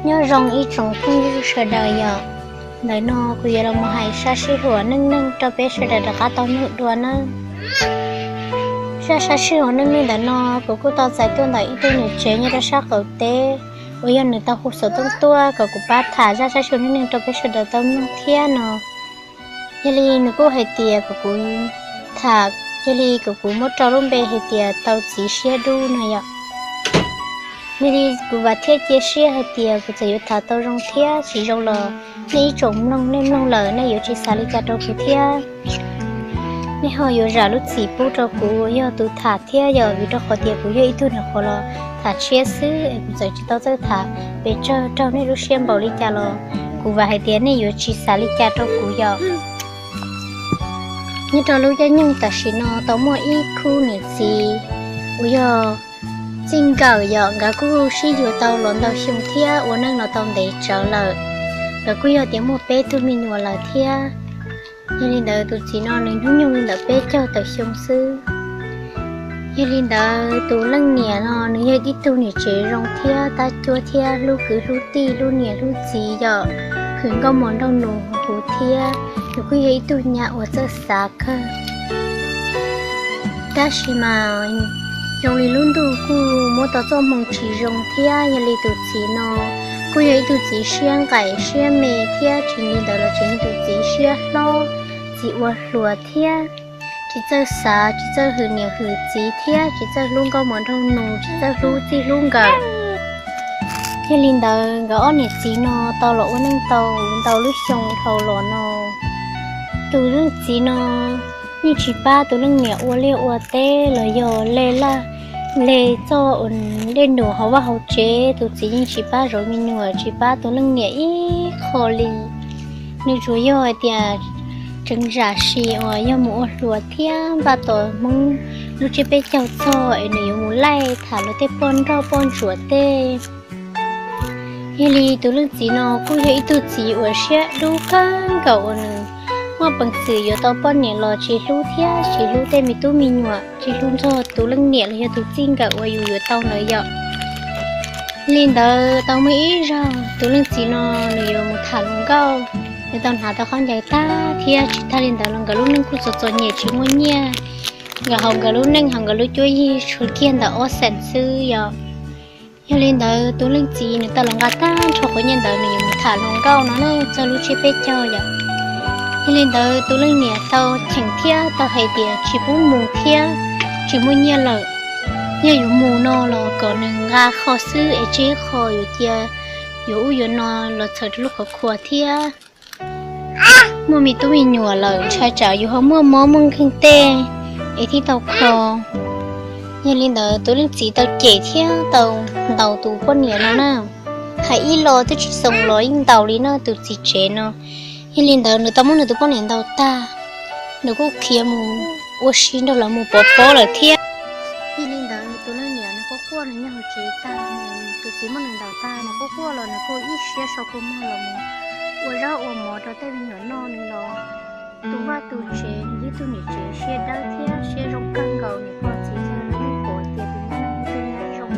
Nyob zoo ib tsoom phooj ywg sawv daws yom. Ntawm no kuv yuav los mus hais zaj sij huam neej neeg rau peb sawv daws rov qab tau mloog dua nawb. Zaj sab sij huam neej neeg ntawm no kuv kuj tau txais tuaj ntawm ib tug niam tsev nyob rau sab qaum teb uas yog nws tau hu xov tooj tuaj kom kuv pab tham zaj sab sij huam neej neeg rau peb sawv daws tau mloog thiab no. Yog li nws kuj hais tias kom kuv tham, yog li kom kuv muab rau lub npe hais tias tau txiv siab dub no yom. Yog li kuv vam thiab cia siab hais tias kuv txawm yuav tham tau zoo thiab tsis zoo los nej ib tsoom mloog, nej mloog lawm nej yuav tsis xav li cas rau kuv thiab. Nej ho yuav zam lub txim pub rau kuv yog tus tham thiab yom, vim rau qhov tias kuv yog ib tug niag qhuav los tham tshiab xwb es kuv txawm tsis tau txawj tham pes tsawg raug nej lub siab npaum li cas los kuv vam hais tias nej yuav tsis xav li cas rau kuv yom. Nyob rau lub caij nyoog tam sim no tau muaj ib khub niam txiv uas yog txij nkawm yom, nkawd kuj sib yuav tau los ntau xyoo thiab ua neej los tau ntev tsawv lawm. Nkawd kuj yog tias muaj peb tug me nyuam lawm thiab. Yog li ntawd tus txiv no nws hnub nyoog li ntawm peb caug tawm xyoo xwb. Yog li ntawd tus leej niam no nws yog ib tug niam tsev zoo thiab tab cuab thiab hlub kwv hlub tij hlub niam hlub txiv yom, hwm nkauj mos nraug nus huv thiab. Nws kuj yog ib tug nyab uas txawj xav kawg. Tab sis mas zoo li lub ntuj kuj muab tau txoj hmoo tsis zoo thiab, yog li tus txiv no kuj yog ib tug txiv siab nqaim siab me thiab tsis li ntawd los tseem yog tus txiv siab hlob, txiv ua hluas thiab tsis txawj xav, tsis txawj hwm niam hwm txiv thiab tsis txawj hlub nkauj mos nraug nus, tsis txawj hlub txij hlub nkawm. Yog li ntawd nkawd ob niam txiv no tau los ua neej tau ntau lub xyoo dhau los no, tus leej txiv no yeej tsis pab tus leej niam ua liaj ua teb los yog le laj le txoj dej num hauv vaj hauv tsev, tus txiv yeej tsis pab zov me nyuam, tsis pab tus leej niam ib qho li. Nws tsuas yog hais tias tseem zam sis uas yog mus ua hluas thiab npaj tos Hmoob lub tsiab peb caug txog es nws yuav mus laij tham luag tej poj nrog poj ntsuam tej. Yog li tus leej txiv no kuj yog ib tug txiv uas siab dub kawg nkaus uas nws muaj peev xwm yuav tau poj niam los tsis hlub thiab tsis hlub tej me tub me nyuam, tsis hlub nrog tus leej niam los yog tus txij nkawm uas yus yuav tau ntawd yom. Li ntawd tau muaj ib zaug tus leej txiv no nws yuav mus tham hluas nkauj, nws tau hnav tau khaub ncaws tag thiab tsis tag li ntawd los nkawd lub neej kuj txom txom nyem tsis muaj nyiaj, nkawd hauv nkawd lub neej hauv nkawd lub cuab yig tshuav kiag ntawm ob xees xwb yom. Yog li ntawd tus leej txiv nws tau los nqa tag nrho qhov nyiaj ntawd nws yuav mus tham hluas nkauj no na txog lub tsiab peb caug yom. Yog li ntawd tus leej niam tau cheem thiab tau hais tias tsis pub mus thiab tsis muaj nyiaj lawm. Yog yuav mus no los kom nws nqa qho xwb es tseg qho yuav cia yuav ub yuav no los txhawm rau lub qhov khua thiab muaj me tub me nyuam lawm ntshai tsam yus ho muaj mob muaj nkeeg tej es thiaj tau kho. Yog li ntawd tus leej txiv tau cem thiab tau ntaus tus poj niam no na, hais ib los twb tsis xoo los yeej ntaus li no tus txiv tsev no. Yog li ntawd nws tau muab nws tus poj niam ntaus tag, nws kuj khiav mus ua si nrog lawv mus pov pob lawm thiab. Yog li ntawd tus leej niam nws quaj quaj nws nyob hauv tsev tag, tus txiv muab nws ntaus tag nws quaj quaj los nws kuj ib siab sau kua muag los mus ua zaub ua mov rau tej me nyuam noj li los. Tus vaj tus tsev nws yog tug niam tsev siab dawb thiab siab zoo kawg nkaus, niam pog txiv yawg lawv yeej pom tias tus nyab no yog tug nyab zoo.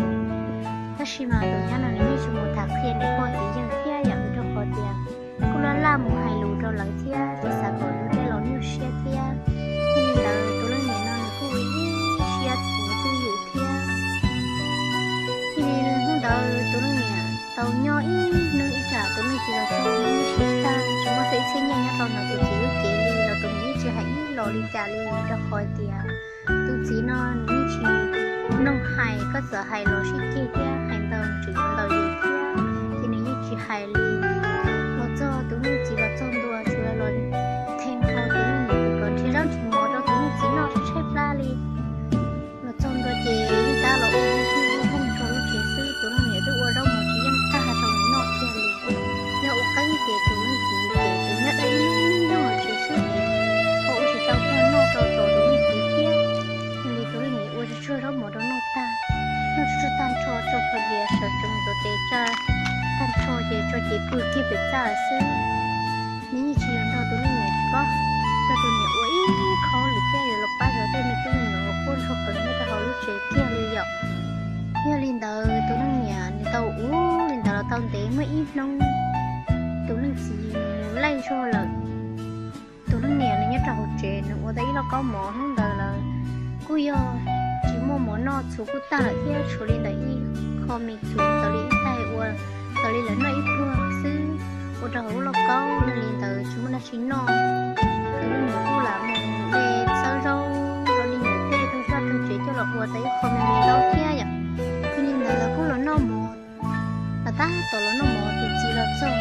Tab sis mas tus nyab no nws yeej tsis mus tham qhia niam pog txiv yawg thiab yam li rau qhov tias kuj laj laj mus hais lus rau lawv thiab tsis xav kom lawv tej los nyuaj siab thiab. Yog li ntawd tus leej niam no nws kuj ua ib siab tus twj ywm thiab. Yog li hnub ntawd tus leej niam tau nyob ib hnub ib tsam tus leej txiv los txog nws yeej siab tag, tsis muaj txog ib txhiab nyiaj nyob rau ntawm tus txiv lub cev li los tus niam yeej tsis hais ib los li cas li rau qhov tias tus txiv no nws yeej tsis mloog hais, koj txawm hais los sib ceg thiab hais ntau tseem ntau yus thiab, ces nws yeej tsis hais li. Los txog tus leej txiv los txog ntua tsuas los theej hlo tus leej niam kom nrhiav zaub nrhiav mov rau tus leej txiv noj tshaib plab li. Los txog ntua ces yeej tab los ua hu hu hu hu rau lub tsev xwb, tus leej niam twb ua zaub mov tsis yeej tag rau nws noj kiag li. Yog ua qeeb ces tus leej txiv ces tus nyab dab ib lub nyob hauv tsev xwb, ho ua tsis tau kua noj rau tus leej txiv thiab. Yog li tus leej niam ua tsuag tsuag zaub mov rau noj tag, noj tsuag tsuag tag nrho tso plhuav diav sawv tsees ntxuav tes tsa tag nrho ces tso cev pw kiag pem txaj xwb. Nws yeej tsis los nrog tus leej niam tsis paub, nrog tus niam ua ib qho lwm thiab yuav los pab zov tej me tub me nyuam uas quaj ntshua qees nyob rau hauv lub tsev kiag li yom. Yog li ntawd tus leej niam nws tau ua li ntawd los Tau ntev muaj ib hnub, tus leej txiv mus laij zog lawm. Tus leej niam nws nyob rau hauv tsev, nws ua tau ib lauj kaub mov hnub ntawd lawm. Kuj yog tsis muaj mov noj, txhuv kuj tag lawm thiab, tshuav li ntawm ib qho me txhuv ntawd li ib taig ua, tau li lawv noj ib pluag xwb, ua rau hauv lub lauj kaub li ntawd tsis muaj dab tsi noj. Tus leej niam kuj lam mus de txhawb zaub, zaub li ntawd tej tug zaj tug tsev coj los ua tau ib qho me me zaub thiab yom. Yog li ntawd lawv kuj los noj mov, los tab tom los noj mov, tus txiv los txog,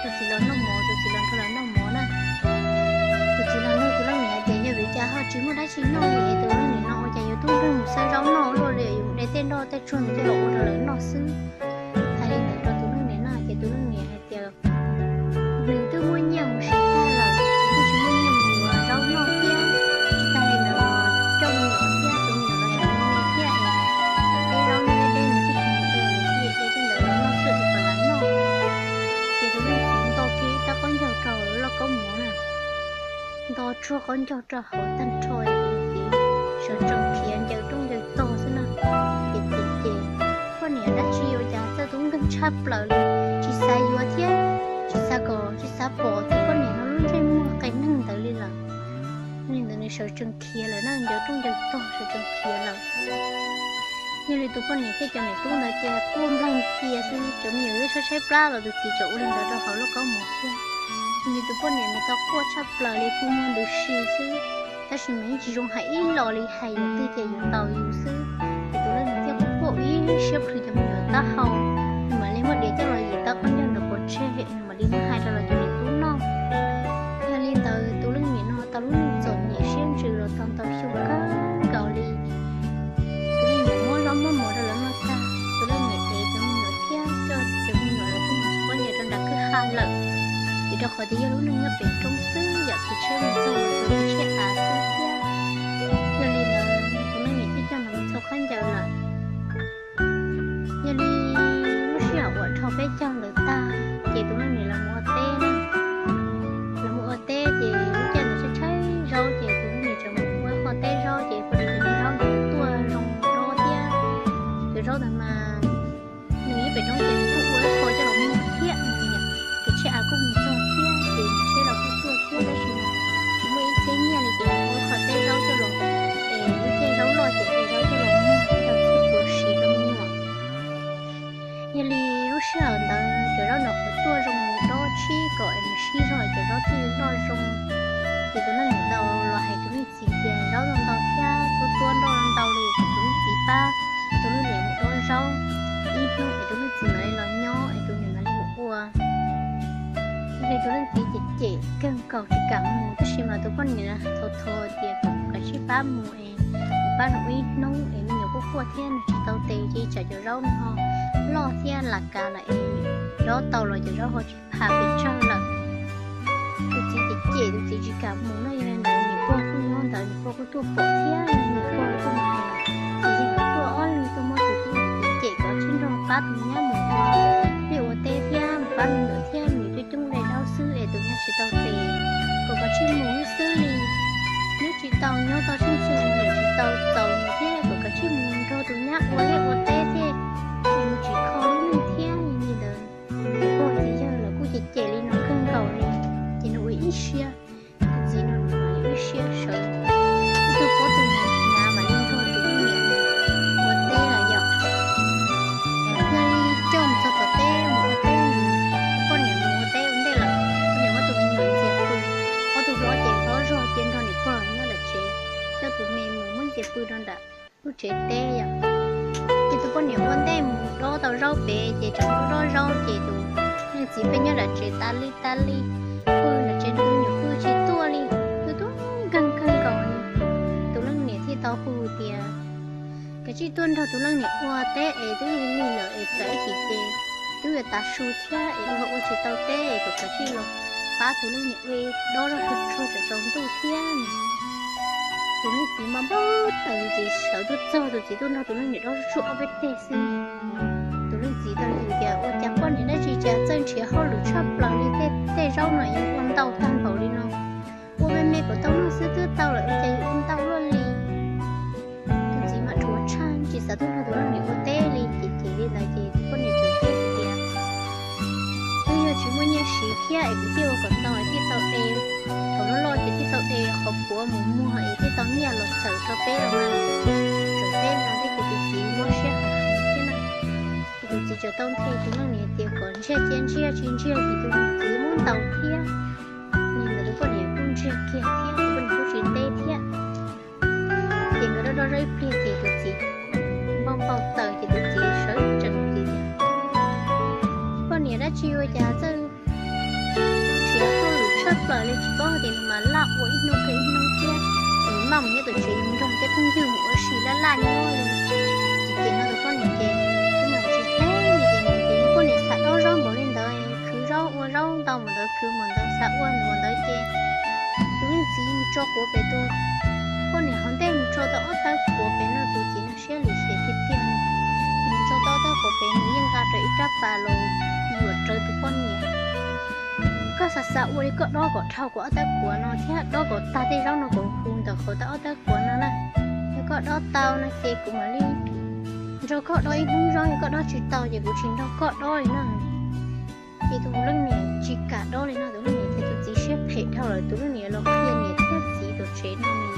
tus txiv los noj mov, tus txiv los nrog lawv noj mov na. Tus txiv los nug tus leej niam hais tias, yog vim li cas ho tsis muaj dab tsi noj li es tus leej niam no ua cas yuav tub nrog mus xawb zaub noj luaj li, yus de tej nroj tej tsuag ntawd coj los ua rau lawv noj xwb. Hais li ntawd rau tus leej niam no ces tus leej niam hais tias, nws twb muab nyiaj mus siv tag lawm, twb tsis muaj nyiaj mus yuav zaub noj thiab. Tsis tas li ntawd los coj me nyuam thiab, tus me nyuam los tseem me me thiab es, tej zaub noj deb deb nws twb tsis mus de, nws thiaj li de tej ntawd los noj xwb es kom lam noj. Ces tus leej txiv nto kiag ib rab qaub ncaug rau hauv lub lauj kaub mov na, nto tsuag qaub ncaug rau hauv tag nrho, sawv tsees khiav ncaws rooj ncaws tog xwb na. Ces txiv ces, poj niam dab tsi ua cas txawj tub nkeeg tshaj plaws li, tsis xav yuav thiab, tsis xav kom, tsis xav pom tus poj niam no lub ntsej muag qe neeg ntawd li lawm. Li ntawd nws sawv tsees khiav lawm na, ncaws rooj ncaws tog sawv tsees khiav lawm. Yog li tus poj niam thiab cov niam tub ntawd ces quaj nplag cia xwb, cov me nyuam twb tshaib tshaib plab los tus txiv tseem ua li ntawd rau hauv lauj kaub mov thiab. Yog li tus poj niam nws tau quaj tshaj plaws li, kua muag ntws si xwb, tab sis mas yeej tsis zoo hais ib los li, hais yus twg ces yus taus yus xwb. Ces tus leej niam thiaj quaj ib siab plhws cov me nyuam taub hau, nws mam li muab diav coj los yim tau qaub ncaug ntawd pov tseg, nws mam li muab hais rau lawv cov niam tub noj. Yog li ntawd tus leej niam no tau lub neej txom nyem siab ntsws los tau ntau xyoo kawg nkaus li. Tus leej niam muab zaub muab mov rau lawv noj tag, tus leej niam ev cov me nyuam thiab coj cov me nyuam lawv tuaj mus txhua qhov ncauj rau nram kwj ha lawm. Vim rau qhov tias yog lub neej nyob pem roob xwb, yam kev tsheb mus txog txog kev tsheb av xwb thiab. Yog li ntawd tus leej niam thiaj coj lawv mus txhua qhov ncauj lawm. Yog li lub sij hawm uas dhau peb caug ntawd tag, ces tus leej niam lawv mus ua teb. Lawv mus ua teb ces lub caij ntawd tshaib tshaib zaub ces tus leej niam tseem mus ua ib qho teb zaub ces pom li cov zaub ntawd tuaj zoo dob thiab. Cov zaub ntawd mas nws ib pem roob ces nws kuj ua ib qho coj los muag thiab no, ces tsheb av kuj mus txog thiab ces tsheb los kuj tuaj thiab tab sis mas tsis muaj ib txhiab nyiaj li ces ua ib qho teb zaub coj los, es lub caij zaub loj ces teb zaub coj los muag tau txhij puav siv rau me nyuam. Yog li lub sij hawm ntawd cov zaub ntawd qhuav tuaj zoo dob tshib kom es nws sib zog cov zaub thiaj li loj zoo. Ces tus leej niam tau los hais tus leej txiv tias zaub ntau ntau thiab tuaj tuaj nroj ntau li, kom tus leej txiv pab tus leej niam mus dob zaub ib hnub es tus leej txiv mam li los nyob es tus niam mam li mus ua. Yog li tus leej txiv ces cem kawg nkaus tsis kam mus, tab sis mas tus poj niam thov thov tias kom kav tsij pab mus es mus pab nws ua ib hnub es me nyuam kuj quaj thiab nws tsis tau tes ces tsam cov zaub no ho loj thiab las kav lawm es dob tau los cov zaub ho tsis pham pes tsawg lawm. Tus txiv ces cem, tus txiv tsis kam mus no. Yog li ntawd niam pog kuj nyob ntawd, niam pog kuj tuaj pom thiab, niam pog kuj mus hais txiv yawg kom tuaj ob leeg tuaj muab tus tub cem kom tsij nrog pab tus nyab mus ua liaj ua teb thiab mus pab me nyuam thiab, me nyuam coob coob dai zaub xwb es tus nyab tsis tau tes, kom kav tsij mus xwb li. Nyob tsis tau nyob tau tsheej tsheej, me nyuam tsis tau txaus mus thiab, kom kav tsij mus nrog tus nyab ua liaj ua teb thiab, es mus tsis kho lub neej thiab. Yog li ntawd niam pog txiv yawg lawv kuj cem cem li no kawg nkaus li, ces nws ua ib siab, tus txiv no ua ib siab sawv, ib tug pab tus niam, niam mam li nrog tus leej niam mus ua teb lawm yom. Yog li coj mus txog tom teb mus ua teb, tus poj niam mus ua teb ua ntej lawm, poj niam muab tus me nyuam ntxias pw, ob tug hlob ces hlob zog cia nrog niam pog nyob nram tsev, coj tus me mus muab ntxias pw rau nram lub tsev teb yom. Ces tus poj niam ua ntej mus dob tau zaub pem ces tseem dob zaub ces tus leej txiv pheej nyob nram tsev tas li tas li, pw nram tsev nrog me nyuam pw tsis tuaj li, pw tuaj nkeeg kawg nkaus li. Tus leej niam thiaj tau hu tias, kav tsij tuaj nrog tus leej niam ua teb es twb lig lig lawm es txawm ib chim ces twb yuav tav su thiab es ua ua tsis tau teb es kom kav tsij los pab tus leej niam ua dob zaub tsuag tsuag tsam tsaus ntuj thiab. Tus leej txiv mas npau taws, tus txiv sawv tuaj txog, tus txiv tuaj nrog tus leej niam dob tsuag ob peb teg xwb. Tus leej txiv tau yws tias ua cas poj niam dab tsi cas txawj nrhiav hauj lwm tshaj plaws li, tej tej zaub no yuav ua ntau tag npaum li no, ua me me kom tau noj xwb twb tau lawm ua cas yuav ua ntau luaj li. Tus txiv mas dhuav tshaj tsis xav tuaj nrog tus leej niam ua teb li, ces cem li ntawd ces tus poj niam tseem teb tias, mus muag es thiaj tau nyiaj los txhawm rau peb los mas. Txawm peb no thiab ces tus txiv mob siab heev thiab na. Ces tus txiv tseem tau nthe tus leej niam tias kom ntsiag cia ntsiag, tsis ntsiag ces tus txiv muab ntaus thiab. Nws ntawd tus poj niam kuj ntsiag kiag thiab, tus poj niam kuj tsis teb thiab. Ces nkawd rau rau ib pliag ces tus txiv npau npau taws ces tus txiv sawv tsees tus txiv tias, Poj niam dab tsi ua cas txawj nrhiav hauj lwm tshaj plaws li, tsis paub tias nws mas laj ua ib hnub kawg ib hnub thiab. Nws maj mus nyob tom tsev mus nrog cov phooj ywg mus ua si laj laj nyob li. Ces no tus poj niam ces kuj mam tsis teb li ces nws ces poj niam xav dob zaub npaum li ntawd, khwv zaub ua zaub ntau mus ntawd, khwv mus ntawd xav ua mus ntawd ces tus leej txiv mus tso quav pem tus poj niam hauv ntej, mus tso tau ob tawb quav pem no, tus txiv no siab lim hiam tiag tiag. Nws tso tau ob tawb quav pem nws yeej nqa rawv ib rab pas los yuam rawv tus poj niam. Koj xav xav ua li koj dob kom dhau kuv ob tawb quav no thiab dob kom tag tej zaub no kom hu ntawm qhov tau ob tawb quav no na. Yog koj dob tau no ces kuv mam li nrog koj dob ib hnub zaub, yog koj dob tsis tau ces kuv tsis nrog koj dob li na. Ces tus leej niam tsis kam dob li no, tus leej niam ces tus txiv siab phem dhau lawm, tus leej niam los qhia niam thiab txiv tom tsev no nws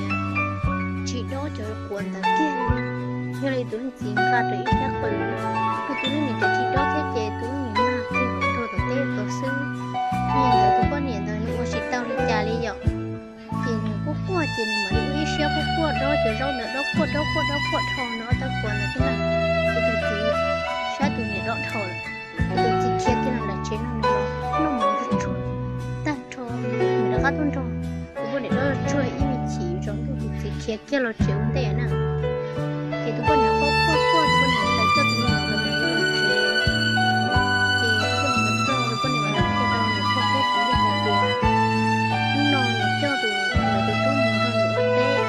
tsis dob cov quav ntawd kiag li. Yog li tus leej txiv nqa rawv ib rab qws, yog tus leej niam tseem tsis dob thiab ces tus leej niam mag kiag tuag tom teb tod xwb. Yog li ntawd tus poj niam ntawd nws ua tsis tau li cas li yom. Ces nws quaj quaj ces nws mam li ua ib siab quaj quaj dob cov zaub ntawd, dob quaj dob quaj dob quaj dhau no ob tawb quav ntawd thiab na. Ces tus txiv saib tus niam dob dhau lawm, ces tus txiv khiav kiag los nram tsev no nws los noj mov tsuag tsuag tag nrho, nws rov qab tuaj nrog tus poj niam dob tsuag ib me chim tsaus ntuj, tus txiv khiav kiag los tsev ua ntej na. Ces tus poj niam quaj quaj quaj, tus poj niam lawv coj tus me nyuam ntawd mus tsev. Ces tus poj niam txog, tus poj niam mam li qhia rau niam pog thiab txiv yawg hais tias hnub no nws coj tus, lawv tus tub mus nrog nws ua teb.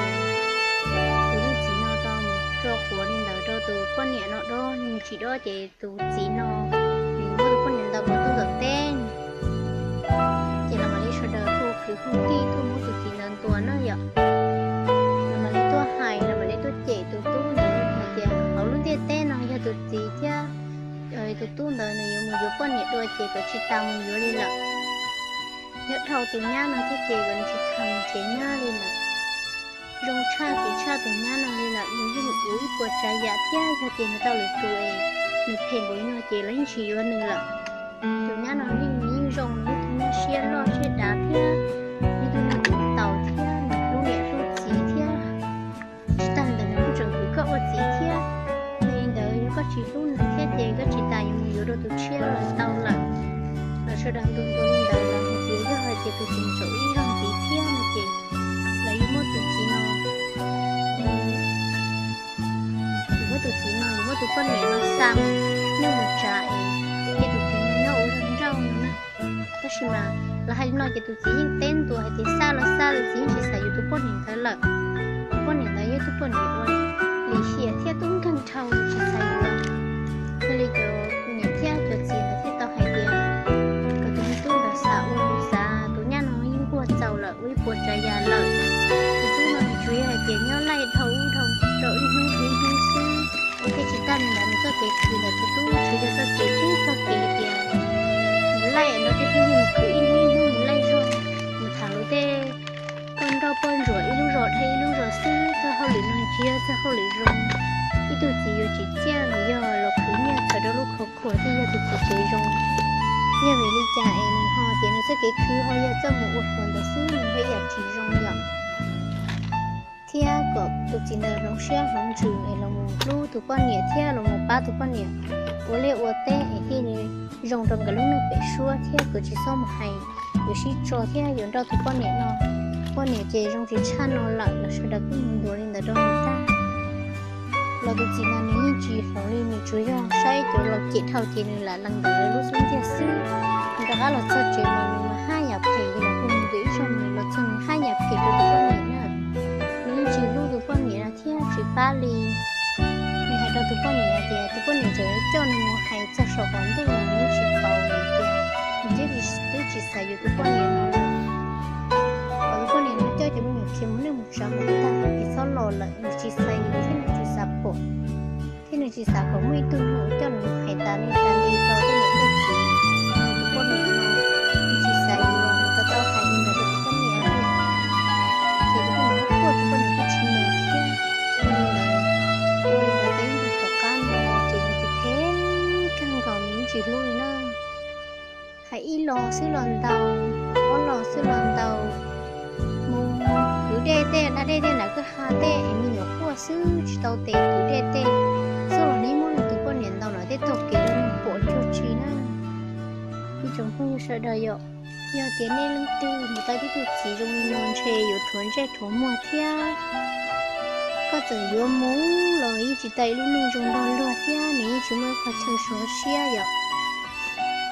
Tus leej txiv no tau mus tso quav li ntawd rau tus poj niam no dob, nws tsis dob ces tus txiv no nws muab tus poj niam ntaus nkaus tuaj tom teb. Ces lawv mam li sawv daws hu kwv hu tij tuaj muab tus txiv ntawd ntuas na yom. Lawv mam li tuaj hais, lawv mam li tuaj cem tus tub ntawd hais tias hauv lub ntiaj teb no yog tus txiv thiab tus tub ntawd nws yuav mus yuav poj niam dua ces kom tsis tas mus yuav li lawm. Yog dhau tus nyab no thiab ces kom nws tsis tas mus nrhiav nyab li lawm. Zoo tshaj ces tshaj tus nyab no li lawm, nws yeej ua ib puas tsav yam thiab yog tias nws tau lwm tus es nws phem npaum li no ces lawv yeej tsis yuav nws lawm. Tus nyab no yeej, nws yeej zoo, nws yeej tus nyab siab loj siab dav thiab, yeej tus nyab tus taus thiab, nws hlub niam hlub txiv thiab. Tsis tas li ntawd nws kuj tseem kwv koj ua txiv thiab. Yog li ntawd yog koj tsis hlub nws thiab ces koj tsis tas yuav mus yuav dua tus tshiab los tau lawm. Lawv sawv daws ntuas ntuas li ntawd lawv hais tias yog hais tias tus txiv tseem ib zaug ntxiv thiab no ces lawv yuav muab tus txiv no, yuav muab tus txiv no, yuav muab tus poj niam no xa mus nyob mus tsav es cia tus txiv no nyob ua zog nrauj no na. Tab sis mas lawv hais li no ces tus txiv yeej teb ntuas hais tias xa los xa, tus txiv yeej tsis xav yuav tus poj niam ntawd lawm. Tus poj niam ntawd yog tus poj niam uas lim hiam thiab tub nkeeg dhau, tsis xav yuav. Yog li cov niam thiab cov txiv ntawd thiaj tau hais tias kom tus me tub ntawd xav ua lus xav, tus nyab no yeej nquag txaus lawm, ua ib puas tsav yam lawm. Tus tub no nws tsuas yog hais tias nyob laij dhau ub dhau no rau ib hnub ib hnub xwb, thiab tsis tas li ntawd nws txoj kev khwv ntawm tus tub tsuas yog txoj kev tib txoj kev tias mus laij nrog tej phooj ywg mus khwv ib hnub ib hnub, mus laij zog, mus tham luag tej poj nrauj poj ntsuam ib lub zos dhau ib lub zos xwb. Txoj hauj lwm no tsis yog txoj hauj lwm zoo. Ib tug txiv yuav tsim txiaj nws yog los khwv nyiaj txhawm rau lub khov khuas thiaj yog tus txiv tsev zoo. Yog vim li cas es nws ho tias nws txoj kev khwv ho yog txoj mus ua hluas ntawd xwb, nws yog ib yam tsis zoo yom. Thiab kom tus txiv ntawd hloov siab hloov ntsws es los mus hlub tus poj niam thiab los mus pab tus poj niam ua liaj ua teb es thiaj li zoo rau nkawd lub neej pem suab thiab kom tsis txhob mus hais yuav sib tso thiab yuav nrauj tus poj niam no. Poj niam ces zoo tsis tshaj no lawm, lawv sawv daws kuj mus ntuas li ntawd rau nws tag los tus txiv no nws yeej tsis hloov li, nws tsuas yog saib cov laus cem dhau ces nws lam lees ntawm lawv lub xub ntiag xwb. Nws rov qab los txog tsev mas nws mas haj yam phem li, los hu nws tus ib zaug nws los txog nws haj yam phem rau tus poj niam na. Nws yeej tsis hlub tus poj niam no thiab tsis pab li. Nws hais rau tus poj niam hais tias tus poj niam tseem coj nws mus hais txog saum qaum ntuj los nws yeej tsis pauv, nws tias nws twb tsis xav yuav tus poj niam no lawm. Kom tus poj niam no coj cov me nyuam khiav mus neej mus tsav mus tag es txhob los lawm, nws tsis xav yuav thiab nws tsis xav pom, thiab nws tsis xav kom muaj ib tug neeg coj nws mus hais tas li tas li rau tej niam tej txiv. Nws tus poj niam no nws tsis xav yuav, nws tau tau hais li ntawd rau tus poj niam thiab. Ces tus poj Hais ib los xwb los ntau, ob los xwb los ntau, mus kwv dej tej, da dej tej nram kwj ha tej es me nyuam quaj xwb tsis tau tes kwv dej tej. Xub los neb muab tus poj niam ntaus no tej taug kev rau neeg pom cuag tsi na. Ib tsoom phooj ywg sawv daws yom, yog tias nej leej twg mus tau tib tug txiv zoo li no ntshe yuav rhuav ntsej rhuav muag thiab. Koj txawm yuav mus los yeej tsis tau ib lub neej zoo nrog luag thiab nws yeej tsis muaj qhov chaw sov siab yom.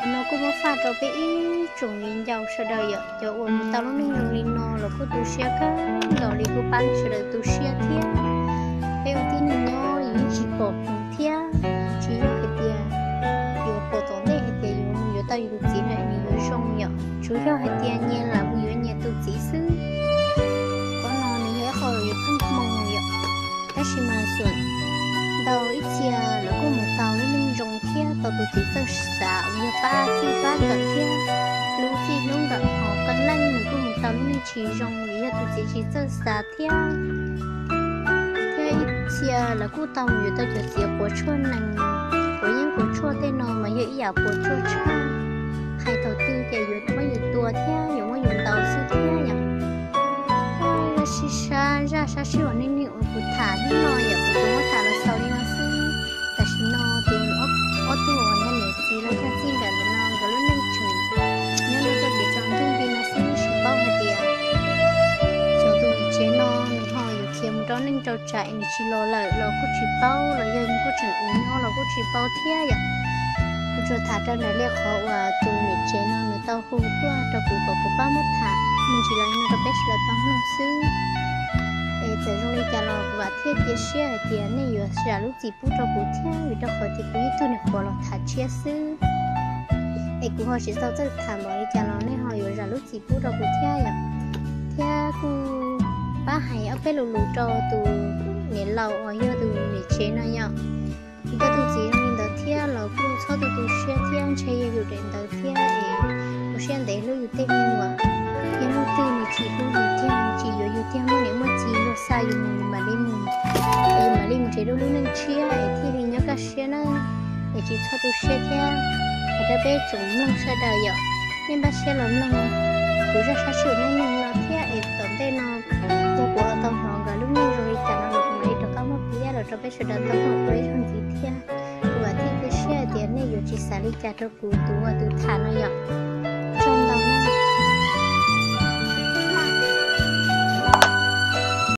No kuj muab faj rau peb ib tsoom viv ncaus sawv daws yom, cov uas mus tau lub neej zoo li no los kuj tu siab kawg nkaus li, kuj pab sawv daws tu siab thiab. Peb ua tib neeg nyob yus yeej tsis pom hmoov thiab, tsis yog hais tias yuav pom tom ntej hais tias yus yuav tau yus tus txiv na nws yuav zoo yom, tsuas yog hais tias nyias lam mus yuav nyias tus txiv xwb. Qhov no nws yog ib qho yuav pheej hmoo yom. Tab sis mas xuam ntau ib txhia lawv kuj mus tau lub neej zoo thiab tau tus txiv txawj xav uas yog pab txij pab nkawm thiab hlub txij hlub nkawm, ho qee leej nws kuj mus tau lub neej tsis zoo vim yog tus txiv tsis txawj xav thiab. Thiab ib txhia lawv kuj tau mus yuav tau cov txiv puas tshuaj nees, puas yeeb puas tshuaj tej no mas yog ib yam puas tsuaj tshaj, hais thaum twg ces yuav muab yus tua thiab yuav muab yus ntaus xwb thiab yom. Sib sab zaj sab sij uas nej niaj uas kuv tham hnub no yom, kuv tsuas muab tham los xaus li no xwb. Tam sim no ces ob tug uas yog niam txiv los yog txij nkawm ntawm no nkawd lub neej tseem nyob rau txoj kev tsaus ntuj li no xwb, tsis paub hais tias xyov tus niam tsev no nws ho yuav khiav mus rau neej rau tsav es nws tsis los lawm los kuj tsis paub, los yog nws kuj tseem uv nyob los kuj tsis paub thiab yom. Kuv tsuas tham rau nram li qhov uas tus niam tsev no nws tau hu tuaj rau kuv kom kuv pab muab tham me ntsis los no rau peb sawv daws tau mloog xwb. Es txawm zoo li cas los kuv vam thiab cia siab hais tias nej yuav zam lub txim pub rau kuv thiab, vim rau qhov tias kuv ib tug niag qhuav los tham tshiab xwb, es kuv ho tsis tau txawj tham npaum li cas los nej ho yuav zam lub txim pub rau kuv thiab yom. Thiab kuj pab hais ob peb lo lus rau tus niam laus uas yog tus niam tsev no yom. Vim koj tus txiv zoo li ntawd thiab los kuj txhob tu tu siab thiab, ntshe yog yus daim ntawd thiab es ua siab ntev hlub yus tej me nyuam. Yog leej twg nws tsis hlub yus thiab nws tsis yuav yus thiab, muaj niam muaj txiv luag xa yus mus, yus mam li mus, yus mam li mus nrhiav dua lub neej tshiab es thiaj li nyob kaj siab na. Es tsis txhob tu siab thiab. Hais rau peb tsoom mloog sawv daws yom, nej npaj siab los mloog kuv zaj sab sij uas nej mloog no thiab es tom ntej no yog kuv ho tau hnov nkawd lub neej zoo li cas no los kuv mam li rov qab muab piav los rau peb sawv daws tau mloog ua ib zaug ntxiv thiab. Kuv vam thiab cia siab hais tias nej yuav tsis xav li cas rau kuv tus ua tus tham no yom.